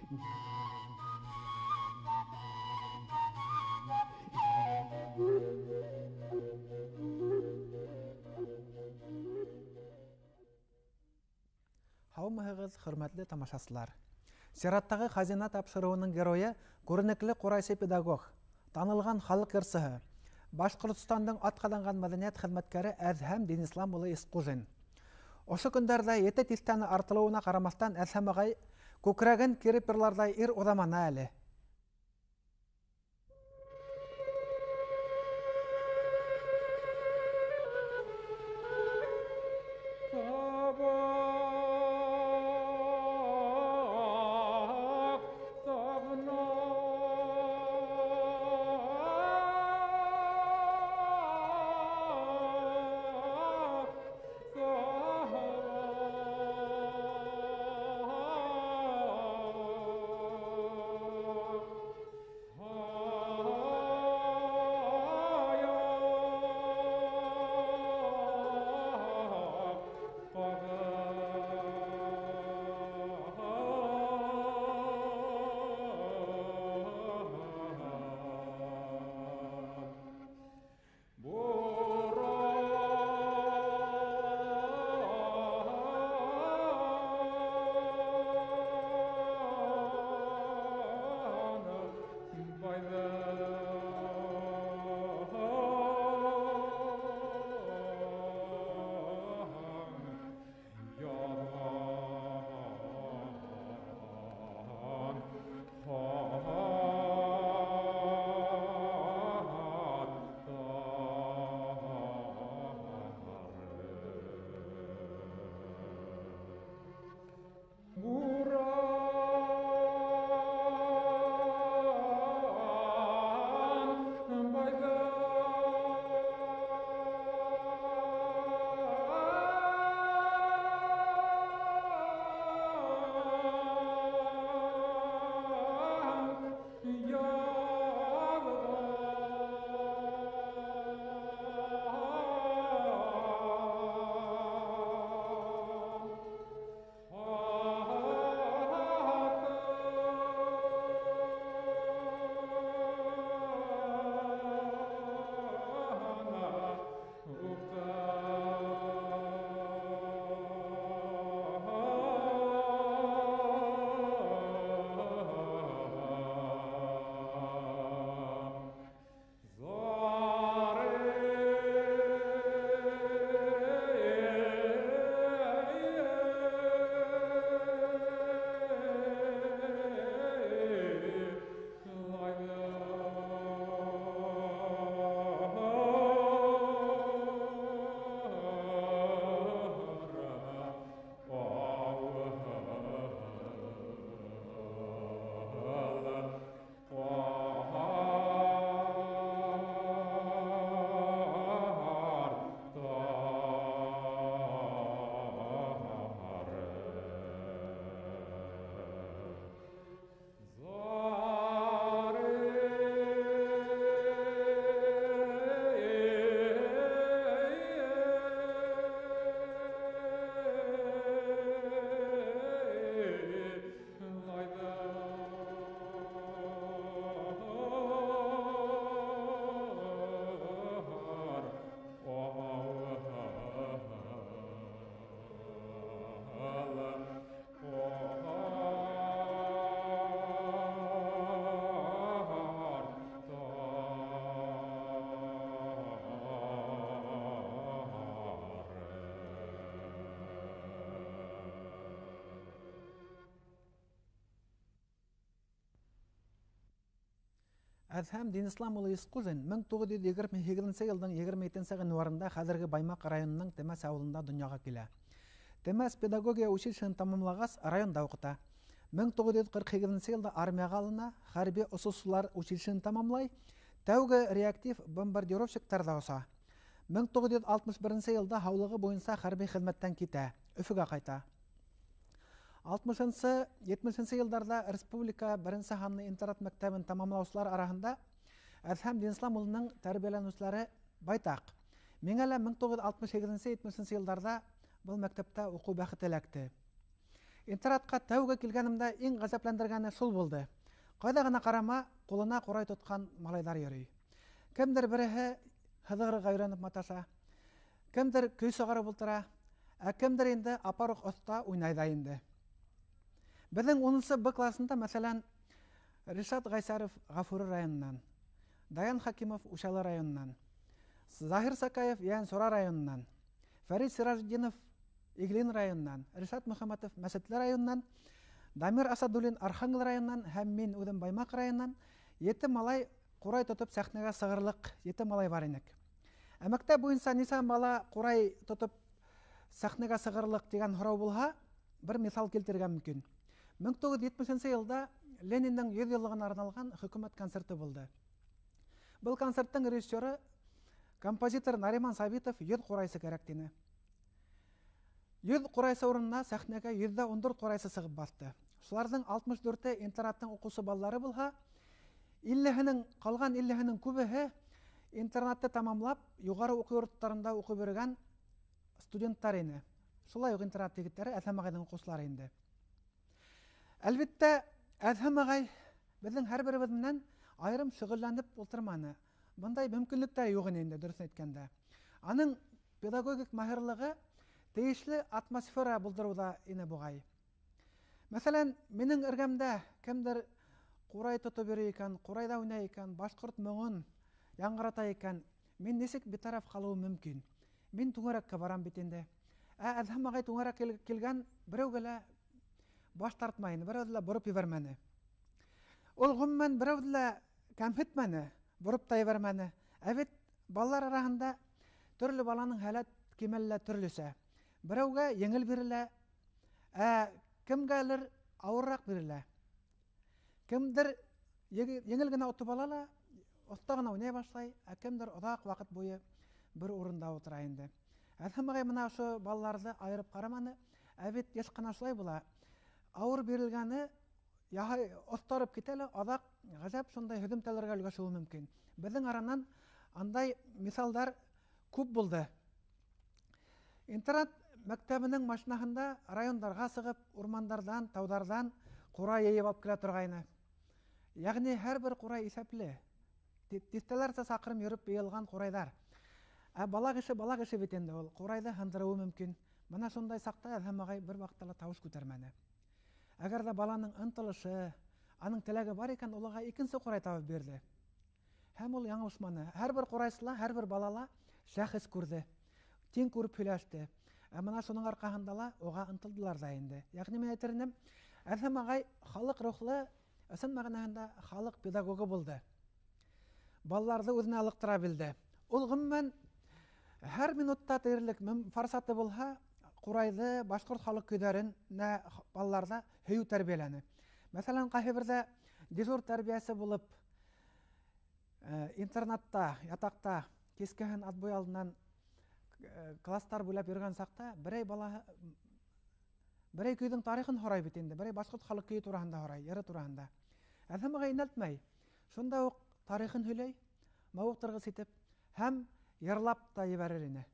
Һаумыһығыҙ, хөрмәтле тамашасылар! Сираттағы Хазина тапшырыуының геройы күренекле ҡурайсы педагог, танылған халыҡ йырсыһы, Башҡортостандың атҡаҙанған мәҙәниәт хеҙмәткәре Әҙһәм Динислам улы Исҡужин. Ошо көндәрҙә 7 тиҫтәне артылыуына ҡарамаҫтан Әҙһәм ағай күкрәген киреп йырларҙай ир уҙаманы әле. Әҙһәм Динислам улы Исҡужин 1928 йылдың 27 ғинуарында хәҙерге Баймаҡ районының Темәс ауылында донъяға килә. Темәс педагогия училищеһын тамамлағас, районда уҡыта. 1948 йылда армияға алына, хәрби осоусылар училищеһын тамамлай, тәүге реактив бомбардировщиктарҙа оса. 1961 йылда һаулығы буйынса хәрби хеҙмәттән китә, Өфөгә ҡайта. 60-70 йылдарҙа республика беренсе һанлы интернат мәктәбен тамамлаусылар араһында Әҙһәм Динислам улының тәрбиәләнеүселәре байтаҡ. Миңә лә 1968-70 йылдарҙа был мәктәптә уҡыу бәхете эләкте. Интернатҡа тәүгә килгәнемдә иң ғәжәпләндергәне шул булды. Ҡайҙа ғына ҡарама, ҡулына ҡурай тотҡан малайҙар йөрөй. Кемдер береһе һыҙғырырға өйрәнеп маташа, кемдер көй сығарып ултыра, ә кемдер инде апаруҡ оҫта уйнай ҙа инде. Беҙҙең 10 Б класында, мәҫәлән, Ришат Ғайсаров Ғафури районынан, Даян Хакимов Учалы районынан, Заһир Сакаев Ейәнсура районынан, Фәрит Сиражетдинов Иглин районынан, Ришат Мөхәмәтов Мәсетле районынан, Дамир Асадуллин Архангел районынан һәм мин үҙем Баймаҡ районынан 7 малай ҡурай тотоп сәхнәгә сығырлыҡ 7 малай бар инек. Ә мәктәп буйынса нисә бала ҡурай тотоп сәхнәгә сығырлыҡ тигән һорау булһа, бер миҫал килтерергә мөмкин. 1970 йылда Лениндың 100 йыллығына арналған хөкүмәт концерты булды. Был концерттың режиссеры композитор Нариман Сабитов 100 ҡурайсы кәрәк тине. 100 ҡурайсы урынына сәхнәгә 114 ҡурайсы сығып баҫты. Шуларҙың 64-е интернаттың уҡыусы балалары булһа, ҡалған 50-һенең күбеһе интернатты тамамлап, юғары уҡыу йорттарында уҡып йөрөгән студенттар ине. Шулай уҡ интернат егеттәре Әҙһәм ағайҙың уҡыусылары инде. Әлбиттә, Әҙһәм ағай беҙҙең һәр беребеҙ менән айырым шөғөлләнеп ултырманы. Бындай мөмкинлектәр юҡ ине инде, дөрөҫөн әйткәндә. Аның педагогик маһирлығы тейешле атмосфера булдырыуҙа ине буғай. Мәҫәлән, минең эргәмдә кемдер ҡурай тотоп йөрөй икән, ҡурайҙа уйнай икән, башҡорт моңон яңғырата икән, мин нисек битараф ҡалыуым мөмкин? Мин түңәрәккә барам бит инде. Ә Әҙһәм ағай түңәрәк килгән берәүгә лә баш тартмай ине, берәүҙе лә бороп ебәрмәне. Ул ғөмүмән берәүҙе лә кәмһетмәне, бороп та ебәрмәне. Ә бит балалар араһында төрлө баланың һәләт кимәле лә төрлөсә. Берәүгә еңел бирелә, ә кемгәлер ауырыраҡ бирелә. Кемдер еңел генә отоп ала ла, оҫта ғына уйнай башлай, ә кемдер оҙаҡ ваҡыт буйы бер урында ултыра инде. Әҙһәм ағай бына ошо балаларҙы айырып ҡараманы. Ә бит йыш ҡына шулай була. Ауыр бирелгәне яһай оҫтарып китә лә, аҙаҡ ғәжәп шундай һөҙөмтәләргә өлгәшеүе мөмкин. Беҙҙең аранан андай миҫалдар күп булды. Интернат мәктәбенең машинаһында райондарға сығып, урмандарҙан, тауҙарҙан ҡурай йыйып алып килә торғайны. Йәғни һәр бер ҡурай иҫәпле. Тиҫтәләрсә саҡрым йөрөп йыйылған ҡурайҙар. Ә бала кеше, бала кеше бит инде ул. Ҡурайҙы һындырыуы мөмкин. Бына шундай саҡта Әҙһәм ағай бер ваҡытта ла тауыш күтәрмәне. Әгәр ҙә баланың ынтылышы, аның теләге бар икән, ул уға икенсе ҡурай табып бирҙе. Һәм ул яңылышманы. Һәр бер ҡурайсыла, һәр бер балала шәхес күрҙе. Тиң күреп һөйләште. Ә бына шуның арҡаһында ла уға ынтылдылар ҙа инде. Йәғни мин әйтер инем, Әҙһәм ағай халыҡ рухлы, ысын мәғәнәһендә халыҡ педагогы булды. Балаларҙы үҙенә ылыҡтыра белде. Ул ғөмүмән һәр минутта тиерлек форсаты булһа, ҡурайҙы, башҡорт халыҡ көйҙәренә балаларҙа һөйөү тәрбиәләне. Мәҫәлән, ҡайһы берҙә дежур тәрбиәсе булып, интернатта, ятаҡта кискеһен отбой алдынан класстар бүләп йөрөгән саҡта берәй балаһы берәй көйҙөң тарихын һорай бит инде, берәй башҡорт халыҡ көйө тураһында һорай, йыры тураһында. Әҙһәм ағай инәлтмәй, шунда уҡ тарихын һөйләй, мауыҡтырғыс итеп һәм йырлап та ебәрер ине.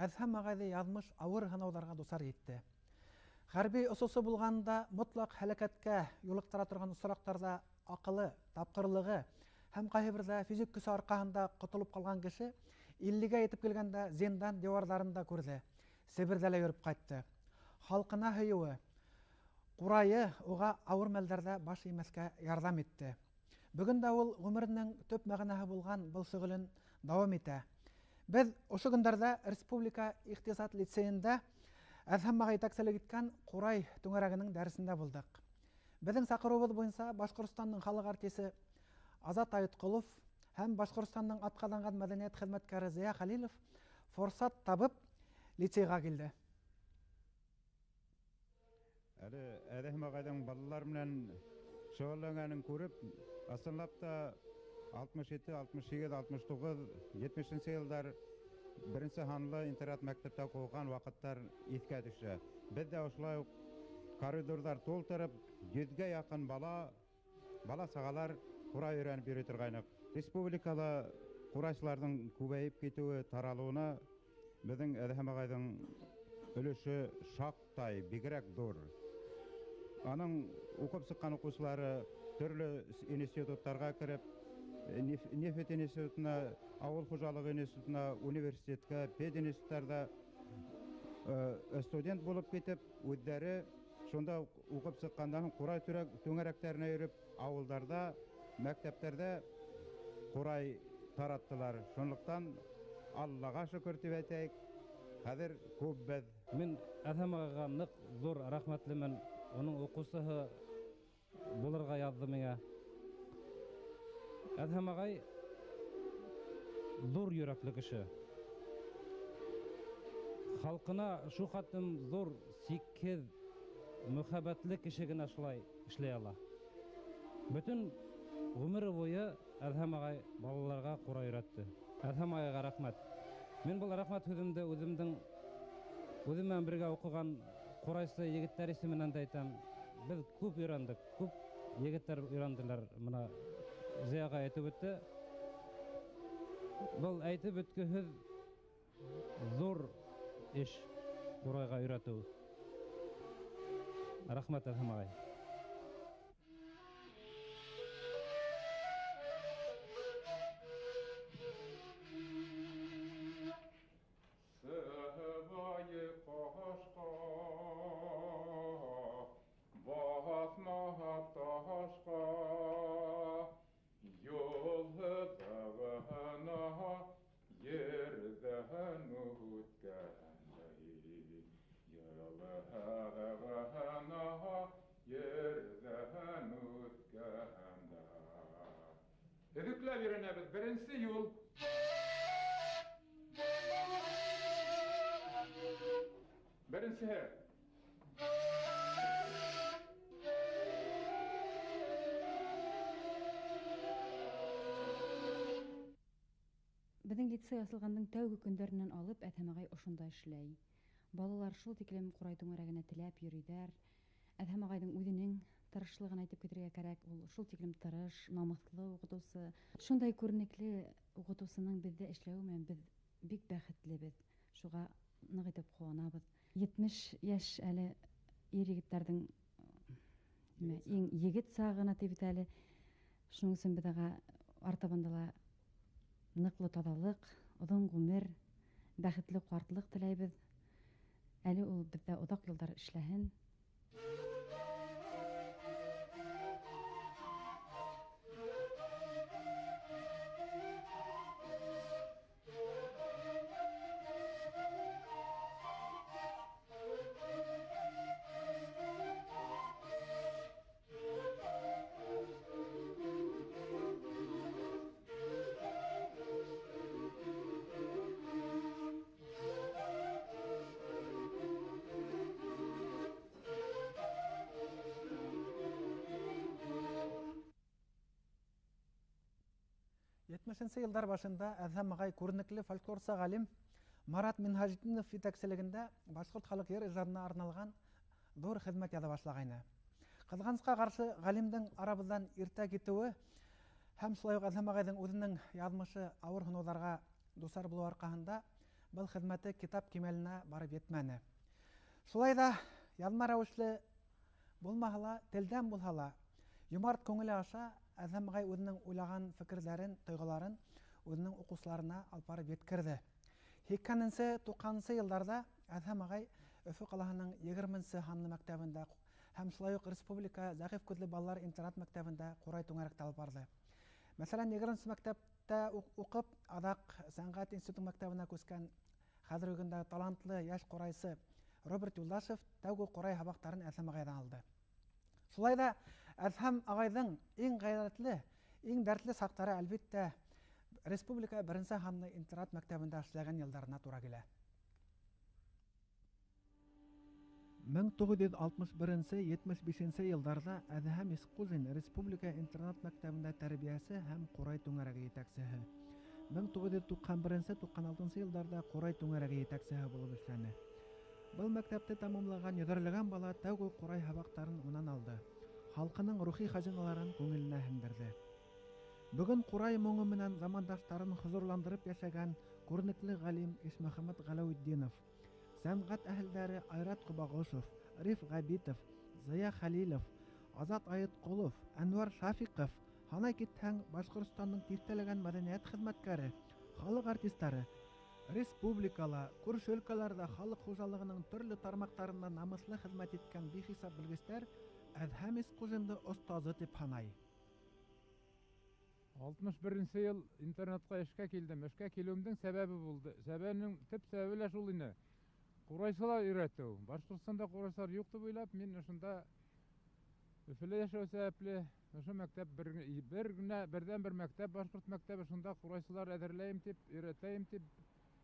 Әҙһәм ағайҙы яҙмыш ауыр һынауҙарға дусар итте. Хәрби осоусы булғанда мотлаҡ һәләкәткә юлыҡтыра торған осраҡтарҙа аҡылы, тапҡырлығы һәм ҡайһы берҙә физик көсө арҡаһында ҡотолоп ҡалған кеше 50-гә етеп килгәндә зиндан диуарҙарын да күрҙе, Себерҙә лә йөрөп ҡайтты. Халҡына һөйөүе, ҡурайы уға ауыр мәлдәрҙә баш эймәҫкә ярҙам итте. Бөгөн дә ул ғүмеренең төп мәғәнәһе булған был шөғөлөн дауам итә. Беҙ ошо көндәрҙә Республика иҡтисад лицейында Әҙһәм ағай етәкселек иткән ҡурай түңәрәгенең дәресендә булдыҡ. Беҙҙең саҡырыуыбыҙ буйынса Башҡортостандың халыҡ артисы Азат Айытҡолов һәм Башҡортостандың атҡаҙанған мәҙәниәт хеҙмәткәре Зыя Хәлилов форсат табып лицейға килде. Әле Әҙһәм ағайҙың балалар менән шөғөлләнгәнен күреп, ысынлап та 67, 68, 69, 70-нсе йылдар беренсе һанлы интернат мәктәптә уҡыған ваҡыттар иҫкә төшә. Беҙ ҙә ошолай уҡ коридорҙар тултырып, 100-гә яҡын бала сағалар ҡурай өйрәнеп йөрөй торғайныҡ. Республикала ҡурайсыларҙың күбәйеп китеүе, таралыуына беҙҙең Әҙһәм ағайҙың өлөшө шаҡтай, бигерәк ҙур. Аның уҡып сыҡҡан уҡыусылары төрлө институттарға кереп, нефть институтына, ауыл хужалығы институтына, университетка, пединституттарҙа студент булып китеп, үҙҙәре шунда уҡып сыҡҡандан һуң ҡурай түңәрәктәренә йөрөп, ауылдарҙа, мәктәптәрҙә ҡурай тараттылар. Шунлыҡтан Аллаға шөкөр тип әйтәйек, хәҙер күп беҙ. Мин Әҙһәм ағайға ныҡ ҙур рәхмәтлемен. Уның уҡыусыһы булырға яҙҙы миңә. Әҙһәм ағай ҙур йөрәкле кеше. Халҡына шул хәтлем ҙур, сикһеҙ мөхәббәтле кеше генә шулай эшләй ала. Бөтөн ғүмере буйы Әҙһәм ағай балаларға ҡурай өйрәтте. Әҙһәм ағайға рәхмәт. Мин был рәхмәт һүҙемде үҙем менән бергә уҡыған ҡурайсы егеттәр исеменән дә әйтәм. Беҙ күп өйрәндек, күп егеттәр өйрәнделәр. Мына Зыя ағай әйтеп үтте. Был әйтеп үткөһөҙ ҙур эш ҡурайға өйрәтеү. Рәхмәт, Әҙһәм ағай. Өҙөкләп өйрәнәбеҙ. Беренсе юл. Беренсеһе. Беҙҙең лицей асылғандың тәүге көндәренән алып Әҙһәм ағай ошонда эшләй. Балалар шул тиклем ҡурай түңәрәгенә теләп йөрөйҙәр. Әҙһәм ағайҙың үҙенең тырышлығын әйтеп китергә кәрәк. Ул шул тиклем тырыш, намыҫлы уҡытыусы. Шундай күренекле уҡытыусының беҙҙә эшләүе менән беҙ бик бәхетлебеҙ. Шуға ныҡ итеп ҡыуанабыҙ. 70 йәш әле ир егеттәрҙең иң егет сағына тип бит әле. Шуның өсөн беҙ уға артабанда ла ныҡлы таҙалыҡ, оҙон ғүмер, бәхетле ҡартлыҡ теләйбеҙ. Әле ул беҙҙә оҙаҡ йылдар эшләһен. Етмешенсе йылдар башында Әҙһәм ағай күренекле фольклорсы ғалим Марат Минһажетдинов етәкселегендә башҡорт халыҡ йыр ижадына арналған ҙур хеҙмәт яҙа башлағайны. Ҡыҙғанысҡа ҡаршы, ғалимдың арабыҙҙан иртә китеүе һәм шулай уҡ Әҙһәм ағайҙың үҙенең яҙмышы ауыр һынауҙарға дусар булыу арҡаһында Был хеҙмәте китап кимәленә барып етмәне. Шулай ҙа яҙма рәүешле булмаһа ла, телдән булһа ла, йомарт күңеле аша Әҙһәм ағай үҙенең уйлаған фекерҙәрен, тойғоларын үҙенең уҡыусыларына алып барып еткерҙе. 80-90 йылдарҙа Әҙһәм ағай Өфө ҡалаһының 20-нсе һанлы мәктәбендә һәм шулай уҡ республика зәғиф күҙле балалар интернат мәктәбендә ҡурай түңәрәктә алып барҙы. Мәҫәлән, 20-нсе мәктәптә уҡып, аҙаҡ сәнғәт институты мәктәбенә күскән хәҙерге көндә талантлы йәш ҡурайсы Роберт Юлдашев тәүге ҡурай һабаҡтарын Әҙһәм ағайҙан алды. Шулай ҙа Әҙһәм ағайҙың иң ғәйрәтле, иң дәртле саҡтары әлбиттә республика беренсе һанлы интернат мәктәбендә эшләгән йылдарына тура килә. 1961-75 йылдарҙа Әҙһәм Исҡужин республика интернат мәктәбендә тәрбиәсе һәм ҡурай түңәрәге етәксеһе. 1991-96 йылдарҙа ҡурай түңәрәге етәксеһе булып эшләне. Был мәктәпте тамамлаған йөҙәрләгән бала тәүге ҡурай һабаҡтарын унан алды. Халҡының рухи хазиналарын күңеленә һеңдерҙе. Бөгөн ҡурай моңо менән замандаштарын хозурландырып йәшәгән күренекле ғалим Ишмөхәмәт Ғәләүетдинов, сәнғәт әһелдәре Айрат Ҡобағошов, Риф Ғәбитов, Зыя Хәлилов, Азат Айытҡолов, Әнүәр Шафиҡов, һанай китһәң, Башҡортостандың тиҫтәләгән мәҙәниәт хеҙмәткәре, халыҡ артистары, республикала, күрше өлкәләрҙә халыҡ хужалығының төрлө тармаҡтарында намыҫлы хеҙмәт иткән бихисап белгестәр Әҙһәм Исҡужинды остазы тип һанай. 61 йыл интернатҡа эшкә килдем. Эшкә килеүемдең сәбәбе булды. Сәбәбенең төп сәбәбе лә шул ине. Ҡурайсылар өйрәтеү. Башҡортостанда ҡурайсылар юҡ тип уйлап, мин ошонда Өфөлә йәшәү сәбәпле ошо мәктәп берҙән-бер мәктәп, башҡорт мәктәбе, шунда ҡурайсылар әҙерләйем тип, өйрәтәйем тип,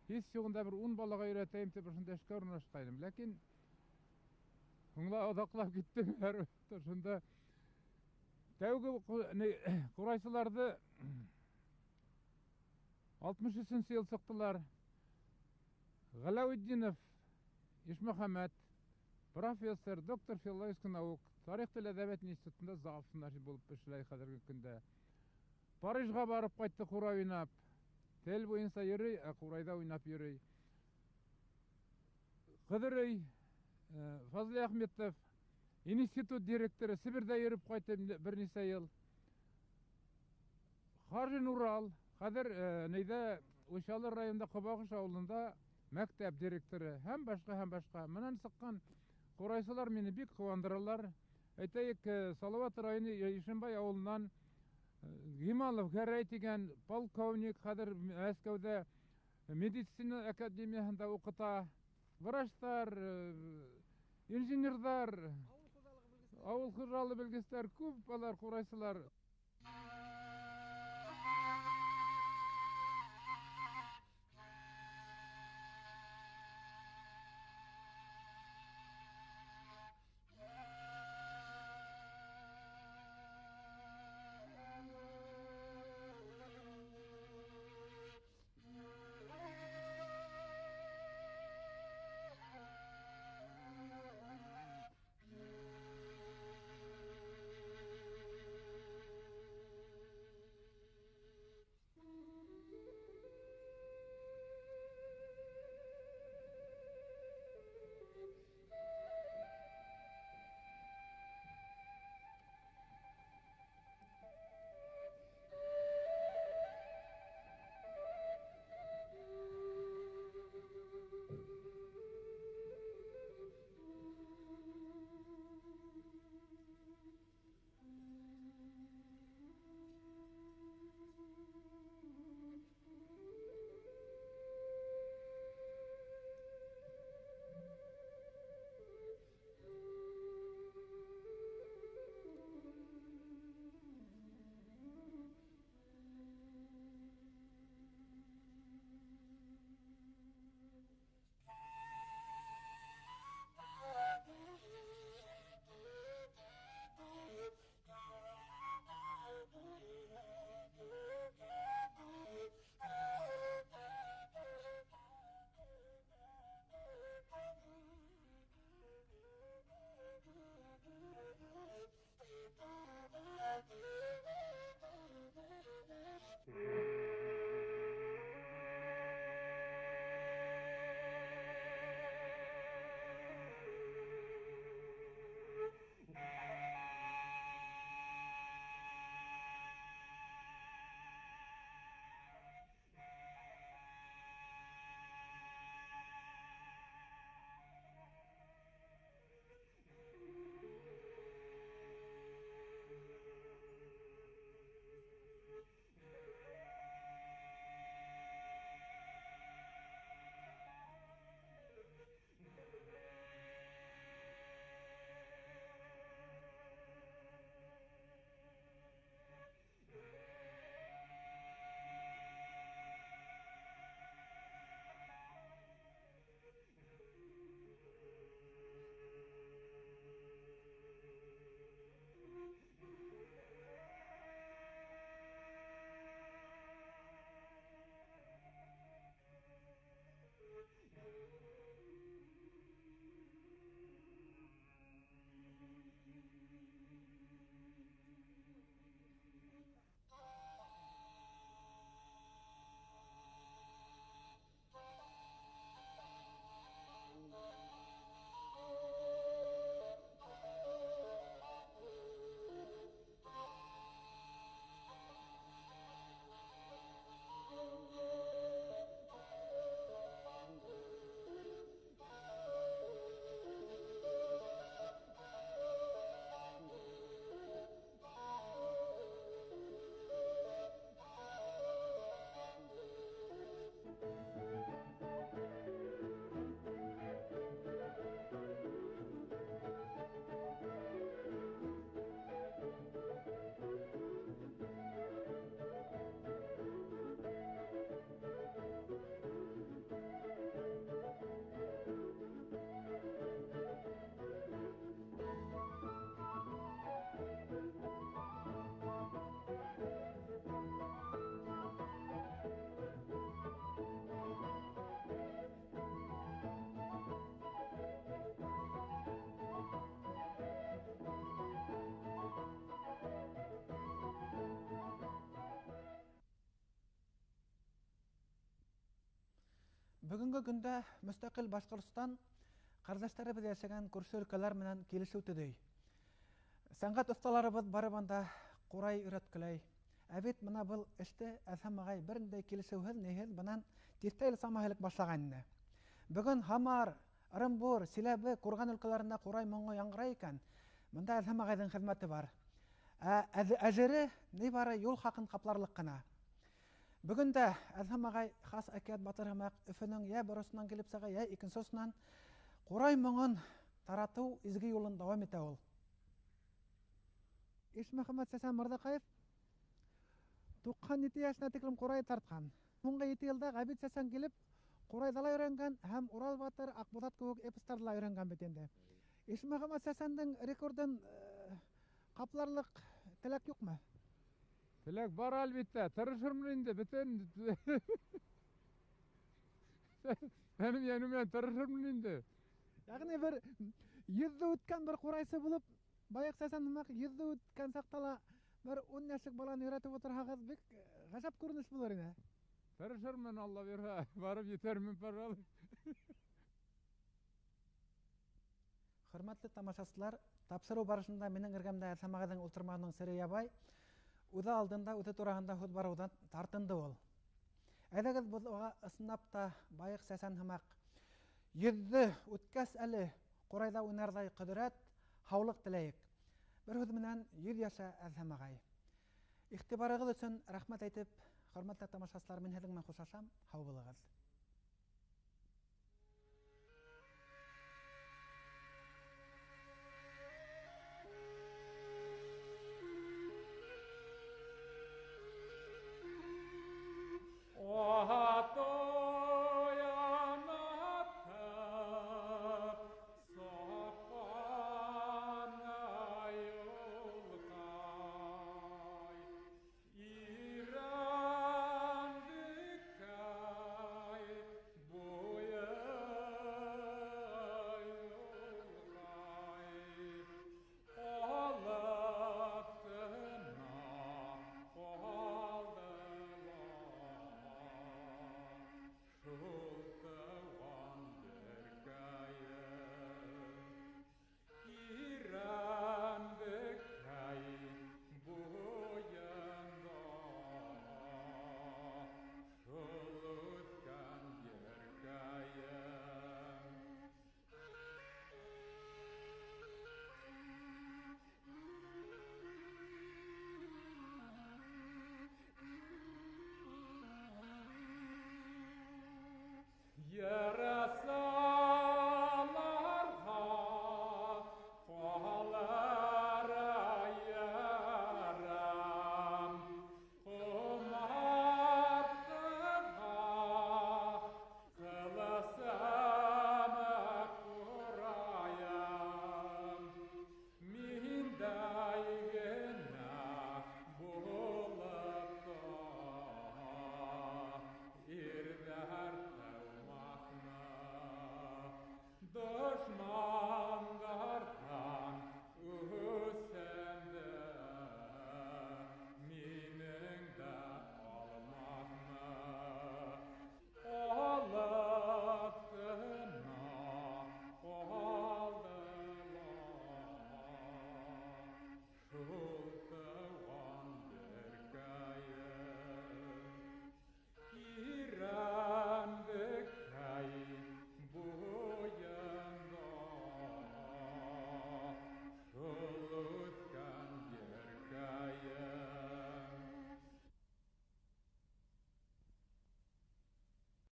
һис юғында бер 10 балаға өйрәтәйем тип ошонда эшкә урынлашҡайным. Ләкин һуңла оҙаҡлап киттем. Шунда тәүге ҡурайсыларҙы 63 йыл сыҡтылар. Ғәләүетдинов Ишмөхәмәт, профессор, доктор филологических наук, тарих тел әҙәбиәт институтында завсынар булып эшләй хәҙерге көндә. Парижға барып ҡайтты ҡурай уйнап. Тел буйынса йөрөй, ә ҡурайҙа уйнап йөрөй. Ҡыҙырый Фазли Әхмәтов, институт директоры, Себерҙә йөрөп ҡайтты бер нисә йыл. Хажин Урал, хәҙер нейҙә Учалы районында Ҡобағош ауылында мәктәп директоры һәм башҡа, һәм башҡа. Менән сыҡҡан ҡурайсылар мине бик ҡыуандыралар. Әйтәйек, Салават районы Ишембай ауылынан Гималов Гәрәй тигән полковник, хәҙер Мәскәүҙә медицина академияһында уҡыта. Врачтар, инженерҙар, ауыл хужалығы белгестәр күп алар ҡурайсылар. Бөгөнгө көндә мөстәҡил Башҡортостан ҡәрҙәштәребеҙ йәшәгән күрше өлкәләр менән килешеү төҙөй. Сәнғәт оҫталарыбыҙ барып анда ҡурай өйрәткеләй. Ә бит бына был эште Әҙһәм ағай бер ниндәй килешеүһеҙ, ниһеҙ бынан тиҫтә йыл самаһы элек башлаған ине. Бөгөн Һамар, Ырымбур, Силәбе, Ҡурған өлкәләрендә ҡурай моңо яңғырай икән, бында Әҙһәм ағайҙың хеҙмәте бар. Ә әжере ни бары юл хаҡын ҡапларлыҡ ҡына. Бөгөн дә Әҙһәм ағай хас әкиәт батыр һымаҡ Өфөнөң йә бер осонан килеп сыға, йә икенсе осонан ҡурай моңон таратыу изге юлын дауам итә ул. Ишмөхәмәт Сәсән Мырҙаҡаев 97 йәшенә тиклем ҡурай тартҡан. Һуңғы 7 йылда Ғәбит Сәсән килеп ҡурайҙа ла өйрәнгән һәм Урал батыр, Аҡбуҙат кеүек эпостарҙы ла өйрәнгән бит инде. Ишмөхәмәт Сәсәндең рекордын ҡапларлыҡ теләк юҡмы? Теләк бар әлбиттә, тырышырмын инде, бөтөн Тәнем йәнем менән тырышырмын инде. Йәғни бер йөҙҙө үткән бер ҡурайсы булып, Баяҡ Сәсән һымаҡ йөҙҙө үткән саҡта ла бер 10 йәшлек баланы өйрәтеп ултырһағыҙ, бик ғәжәп күренеш булыр ине. Тырышырмын, Алла бирһә, барып етермен, пожалуй. Хөрмәтле тамашасылар, тапшырыу барышында минең эргәмдә Әҙһәм ағайҙың ултырмауының сере ябай. Үҙе алдында, үҙе тураһында һүҙ барыуҙан тартынды ул. Әйҙәгеҙ, беҙ уға ысынлап та Байыҡ Сәсән һымаҡ йөҙҙө үткәс әле ҡурайҙа уйнарҙай ҡөҙрәт, һаулыҡ теләйек. Бер һүҙ менән 100 йәшә Әҙһәм ағай. Иғтибарығыҙ өсөн рәхмәт әйтеп, хөрмәтле тамашасылар, мин һеҙҙең менән хушлашам. Һау булығыҙ.